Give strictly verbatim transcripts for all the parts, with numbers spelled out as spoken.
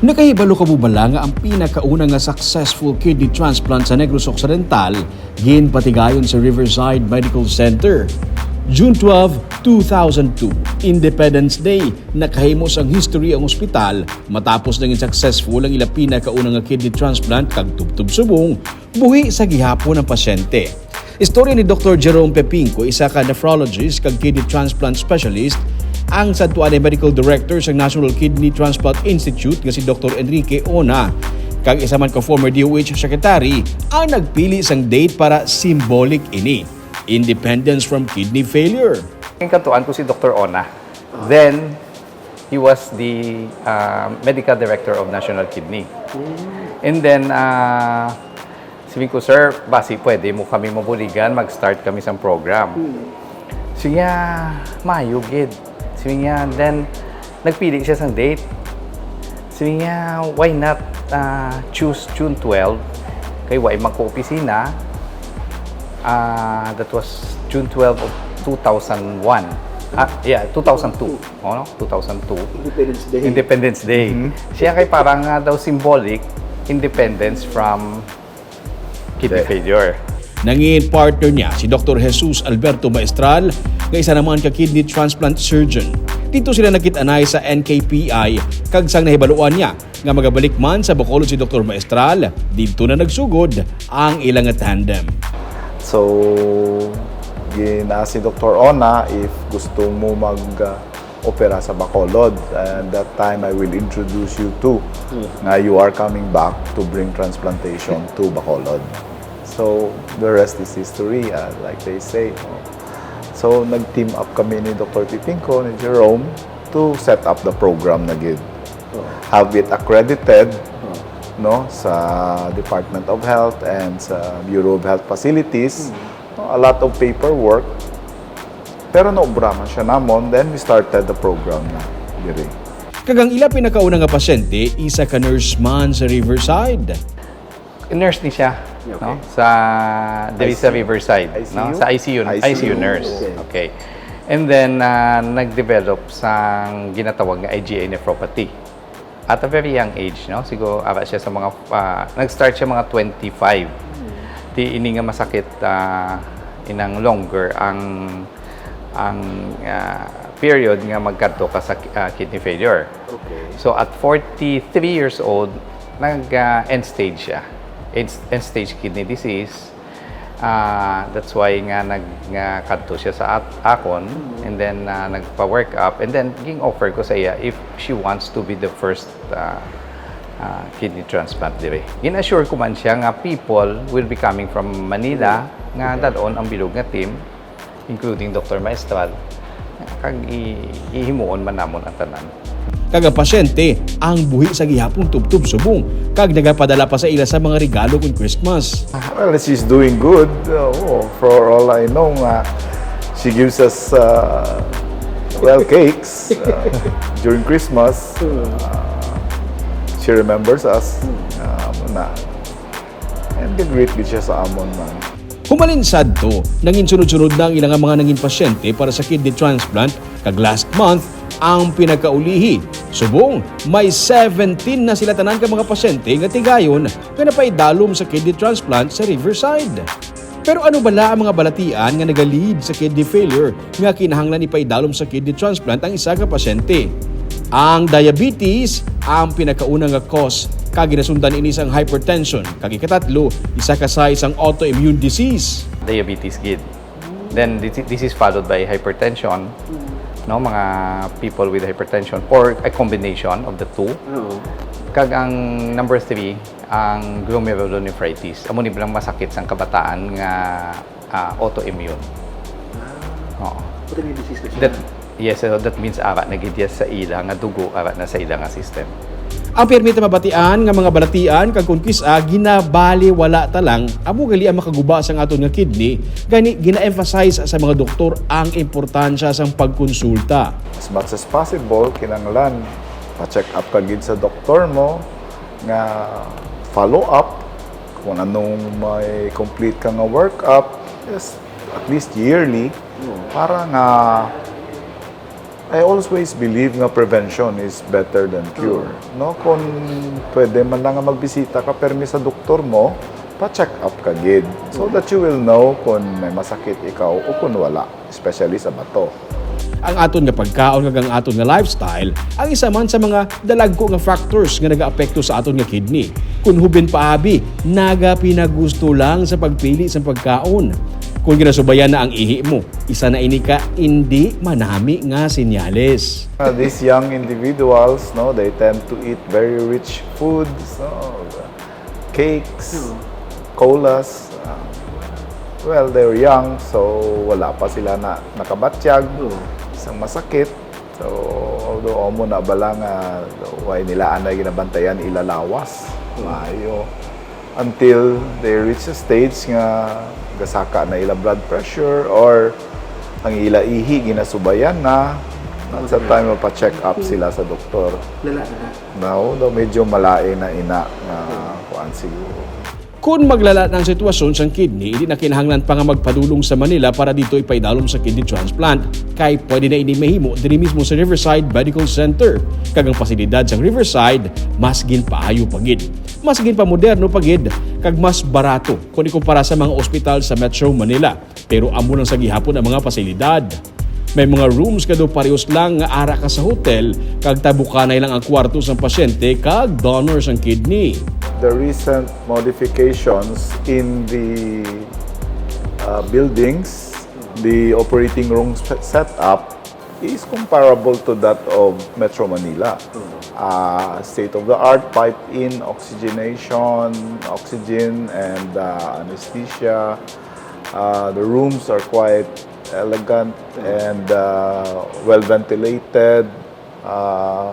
Nakahibalo ka mo bala nga ang pinakauna nga successful kidney transplant sa Negros Occidental ginpatigayon sa Riverside Medical Center? June twelve, two thousand two, Independence Day, nakahimo sang history ang ospital matapos nangin successful ang ila pinakauna nga kidney transplant kag tubtob subong, buhi sa gihapon ang pasyente. Istorya ni Doktor Jerome Pepinco, isa ka nephrologist kag kidney transplant specialist, ang sadtuanay medical director sa National Kidney Transplant Institute nga si Doktor Enrique Ona, kag isa man ka former D O H secretary, ang nagpili sang date para symbolic ini, independence from kidney failure. Ang katuan ko si Doktor Ona. Then, he was the uh, medical director of National Kidney. And then, uh, sabi ko, "Sir, basi pwede mo kami mabuligan, mag-start kami sang program." Sige, mayo gid. Sige, then, nagpili siya sang date. Sige, why not uh, choose June twelve? Kay wa man ko opisina. Uh, that was June twelve of two thousand one. Ah, yeah, two thousand two. Oh, no? Two thousand two. Independence Day. Independence Day. Mhm. Siya kay parang nga daw symbolic independence from kidney Day. Failure. Nangin partner niya si Doktor Jesus Alberto Maestral, nga isa naman ka kidney transplant surgeon. Dito sila nakit-anay sa N K P I, kag sang nahibaluan niya nga magabalik man sa Bacolod si Doktor Maestral, dito na nagsugod ang ilang tandem. So, gina si Doktor Ona if gusto mo mag uh, opera sa Bacolod. And that time, I will introduce you to nga you are coming back to bring transplantation to Bacolod. So, the rest is history, uh, like they say. No? So, nag-team up kami ni Doktor Pipingco, ni Jerome, to set up the program na gid. Have it accredited, no, sa Department of Health and sa Bureau of Health Facilities. No, a lot of paperwork. Pero naobra man siya namon, then we started the program na diri. Kag ang ila pinakauna nga pasyente, isa ka nurse man sa Riverside. Nurse ni siya, okay, no? Sa, diri sa I C U? Riverside, no? I C U? Sa I C U, I C U. I C U nurse. Okay. Okay. And then, ah, nag-develop sang ginatawag nga I G A nephropathy. At a very young age, no? Siguro, ara siya sa mga, ah, nag-start siya mga twenty-five. Di ini nga masakit, ah, inang longer ang, ang, ah, period nga magkadto ka sa, ah, kidney failure. Okay. So, at forty-three years old, nag, ah, end stage siya. End, end stage kidney disease. Ah, that's why nga nag-, nga kadto siya sa at-, akon, and then, ah, nagpa-work up, and then ging-offer ko sa iya if she wants to be the first, ah, ah, kidney transplant diri. Gin-assure ko man siya nga people will be coming from Manila nga dad-on ang bilog nga team, including Doktor Maestral, kag i-, ihimuon man namon ang tanan. Kag ang pasyente ang buhi sa gihapon tubtob subong, kag nagapadala pa sa ila sa mga regalo kon Christmas. Well, she's doing good. Uh, oh, for all I know, nga, she gives us, uh, well, cakes, uh, during Christmas. Uh, she remembers us. Uh, na, and greet gid siya sa amon man. Humalin sadto, nangin sunod-sunod na ang ila nga mga nangin pasyente para sa kidney transplant, kag last month, ang pinakaulihi. Subong, may seventeen na sila tanan ka mga pasyente nga tigayon nga napaidalom sa kidney transplant sa Riverside. Pero ano bala ang mga balatian nga naga-lead sa kidney failure nga kinahanglan ipaidalom sa kidney transplant ang isa ka pasyente? Ang diabetes ang pinakauna nga cause, kag ginasundan ini sang hypertension, kag ikatatlo, isa ka sign sang autoimmune disease. Diabetes gid. Then this, this is followed by hypertension, no, mga people with hypertension or a combination of the two. Oo. Kag ang number three, ang glomerulonephritis. Amo ni bilang masakit sang kabataan nga, ah, autoimmune. Ah, oo. Autoimmune disease na siya. That, yes, so that means ara na gid sa ila nga dugo, ara na sa ila nga system. Ang pirmi ta mabatian nga mga balatian kag kon kis-a ginabaliwala ta lang, amo gali ang makaguba sang aton nga kidney, gani gina-emphasize sa mga doktor ang importansya sang pagkonsulta. As much as possible, kinahanglan pa-check up ka gid sa doktor mo nga follow up kung anong may complete ka nga workup, yes, at least yearly, para nga I always believe nga prevention is better than cure. No, kung pwede man lang nga magbisita ka permi sa doktor mo, pa-check up ka gid so that you will know kung may masakit ikaw o kung wala, especially sa bato. Ang aton nga pagkaon kag ang aton nga lifestyle ang isa man sa mga dalagko nga factors nga nagaapekto sa aton nga kidney. Kun hubin pa abi, nagapinagusto lang sa pagpili sang pagkaon. Kung ginasubayan na ang ihi mo, isa na ini ka indi manami nga senyales. Uh, these young individuals, no, they tend to eat very rich foods, no, cakes, colas. Uh, well, they're young, so wala pa sila na nakabatyag sang masakit. So, although amo na bala nga way nila anay ginabantayan ila lawas, maayo. Until they reach a stage nga gasaka na ila blood pressure or ang ila ihi ginasubayan na, that's the time pa-check up sila sa doktor. Lala na. Now, daw medyo malain na ina nga kuan siguro. Kun maglala na ang sitwasyon sang kidney, hindi na kinahanglan pa nga magpadulong sa Manila para dito ipaidalom sa kidney transplant, kay pwede na ini mahimo diri mismo sa Riverside Medical Center. Kag ang pasilidad sang Riverside mas ginpaayo pa gid, mas ginpamoderno pa gid, kag mas barato kung ikumpara sa mga ospital sa Metro Manila. Pero amo lang sa gihapon ang mga pasilidad. May mga rooms nga daw parehos lang nga ara ka sa hotel, kag tabukanay lang ang kwarto sang pasyente kag donor sang kidney. The recent modifications in the uh, buildings, the operating room set- setup is comparable to that of Metro Manila. Uh, state-of-the-art pipe-in oxygenation, oxygen, and uh, anesthesia. Uh, the rooms are quite elegant and uh, well ventilated. Uh,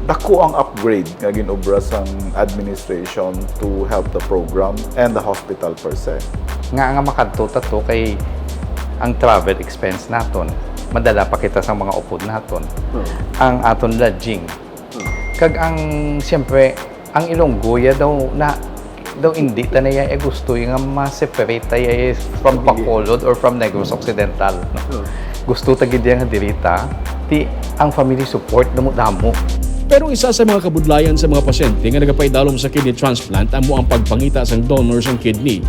dako ang upgrade nga ginobra sang administration to help the program and the hospital per se. Nga nga makadto ta to kay ang travel expense naton, madala pa kita sa mga upod naton. Ang aton lodging. Kag ang, siyempre, ang Ilonggo ya daw na daw hindi ta na ya eh, gusto ya nga ma-separate ta ya eh, from Bacolod or from Negros Occidental. No? Gusto ta gid ya nga diri ta, ti ang family support damo-damo. Pero isa sa mga kabudlayan sa mga pasyente nga nagapaidalom sa kidney transplant amo ang pagpangita sang donor sang kidney.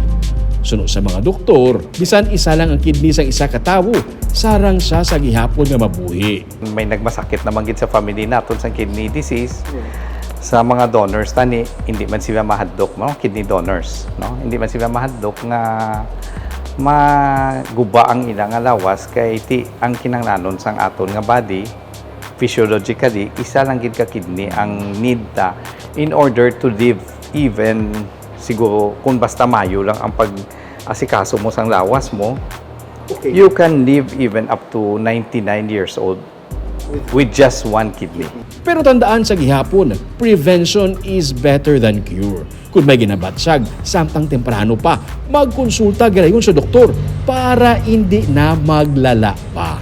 Suno sa mga doktor, bisan isa lang ang kidney sang isa ka tawo, sarang siya sa gihapon nga mabuhi. May nagmasakit naman gid sa family naton sang kidney disease. Sa mga donors tani, hindi man sila mahadlok, no? Kidney donors, no? Hindi man sila mahadlok nga maguba ang ila nga lawas kay ti ang kinahanglanon sang aton nga body physiologically, isa lang gid ka kidney ang need ta in order to live even siguro kung basta mayo lang ang pag-asikaso mo sang lawas mo, Okay. you can live even up to ninety-nine years old with just one kidney. Pero tandaan sa gihapon, prevention is better than cure. Kung may ginabatyag, samtang temprano pa, magkonsulta girayon sa doktor para hindi na maglala pa.